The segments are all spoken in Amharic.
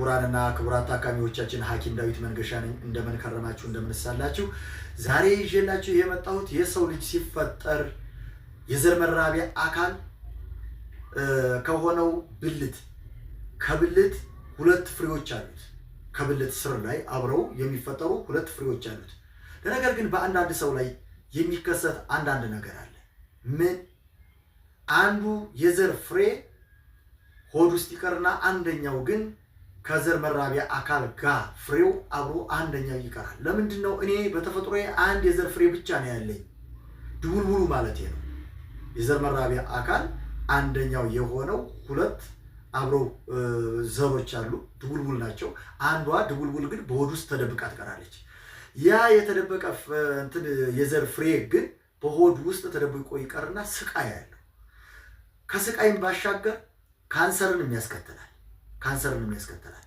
ክቡራንና ክቡራት ታካሚዎቻችን ሐኪም ዳዊት መንገሻ ነኝ። እንደምን ከረማችሁ? እንደምን ሳላችሁ? ዛሬ ይዤላችሁ የመጣሁት የሰው ልጅ ሲፈጠር የዘር መራቢያ አካል ከሆነው ብልት ከብልት ሁለት ፍሬዎች አሉት። ከብልት ስር ላይ አብረው የሚፈጠሩ ሁለት ፍሬዎች አሉት። ለነገር ግን በአንዳንድ ሰው ላይ የሚከሰት አንዳንድ ነገር አለ። ምን? አንዱ የዘር ፍሬ ሆድ ውስጥ ይቀርና አንደኛው ግን ከዘር መራቢያ አካል ጋር ፍሬው አብሮ አንደኛው ይቀራል። ለምንድን ነው? እኔ በተፈጥሮ አንድ የዘር ፍሬ ብቻ ነው ያለኝ፣ ድቡልቡሉ ማለት ነው። የዘር መራቢያ አካል አንደኛው የሆነው ሁለት አብረው ዘሮች አሉ፣ ድቡልቡል ናቸው። አንዷ ድቡልቡል ግን በሆድ ውስጥ ተደብቃ ትቀራለች። ያ የተደበቀ እንትን የዘር ፍሬ ግን በሆድ ውስጥ ተደብቆ ይቀርና ስቃይ ያለው ከስቃይም ባሻገር ካንሰርንም ያስከትላል። ካንሰርንም ያስከትላል።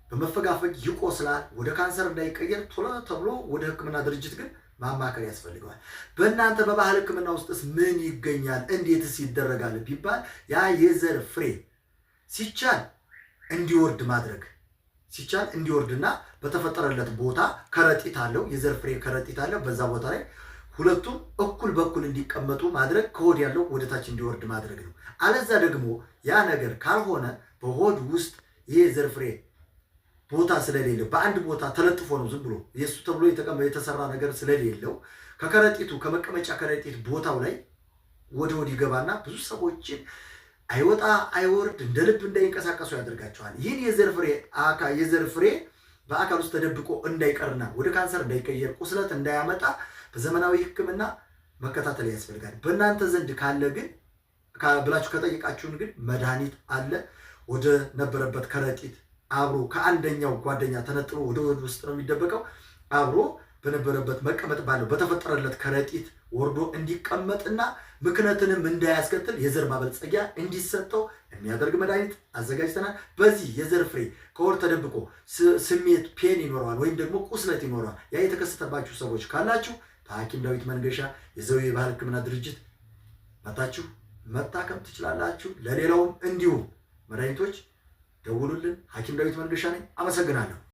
በመፈጋፈግ ይቆስላል። ወደ ካንሰር እንዳይቀየር ቶሎ ተብሎ ወደ ሕክምና ድርጅት ግን ማማከር ያስፈልገዋል። በእናንተ በባህል ሕክምና ውስጥስ ምን ይገኛል? እንዴትስ ይደረጋል ቢባል ያ የዘር ፍሬ ሲቻል እንዲወርድ ማድረግ፣ ሲቻል እንዲወርድና በተፈጠረለት ቦታ ከረጢት አለው፣ የዘር ፍሬ ከረጢት አለው። በዛ ቦታ ላይ ሁለቱም እኩል በኩል እንዲቀመጡ ማድረግ፣ ከሆድ ያለው ወደታች እንዲወርድ ማድረግ ነው። አለዛ ደግሞ ያ ነገር ካልሆነ በሆድ ውስጥ ይሄ የዘር ፍሬ ቦታ ስለሌለው በአንድ ቦታ ተለጥፎ ነው፣ ዝም ብሎ የእሱ ተብሎ የተሰራ ነገር ስለሌለው ከከረጢቱ ከመቀመጫ ከረጢት ቦታው ላይ ወደ ሆድ ይገባና ብዙ ሰዎችን አይወጣ አይወርድ እንደ ልብ እንዳይንቀሳቀሱ ያደርጋቸዋል። ይህን የዘር ፍሬ በአካል ውስጥ ተደብቆ እንዳይቀርና ወደ ካንሰር እንዳይቀየር ቁስለት እንዳያመጣ በዘመናዊ ሕክምና መከታተል ያስፈልጋል። በእናንተ ዘንድ ካለ ግን ብላችሁ ከጠየቃችሁን ግን መድኃኒት አለ። ወደ ነበረበት ከረጢት አብሮ ከአንደኛው ጓደኛ ተነጥሎ ወደ ሆድ ውስጥ ነው የሚደበቀው። አብሮ በነበረበት መቀመጥ ባለው በተፈጠረለት ከረጢት ወርዶ እንዲቀመጥና ምክንያትንም እንዳያስከትል የዘር ማበልጸጊያ እንዲሰጠው የሚያደርግ መድኃኒት አዘጋጅተናል። በዚህ የዘር ፍሬ ከሆድ ተደብቆ ስሜት pain ይኖረዋል ወይም ደግሞ ቁስለት ይኖረዋል። ያ የተከሰተባችሁ ሰዎች ካላችሁ በሐኪም ዳዊት መንገሻ የዘዌ የባህል ሕክምና ድርጅት መታችሁ መታከም ትችላላችሁ። ለሌላውም እንዲሁም መድኃኒቶች ደውሉልን። ሐኪም ዳዊት መንገሻ ነኝ። አመሰግናለሁ።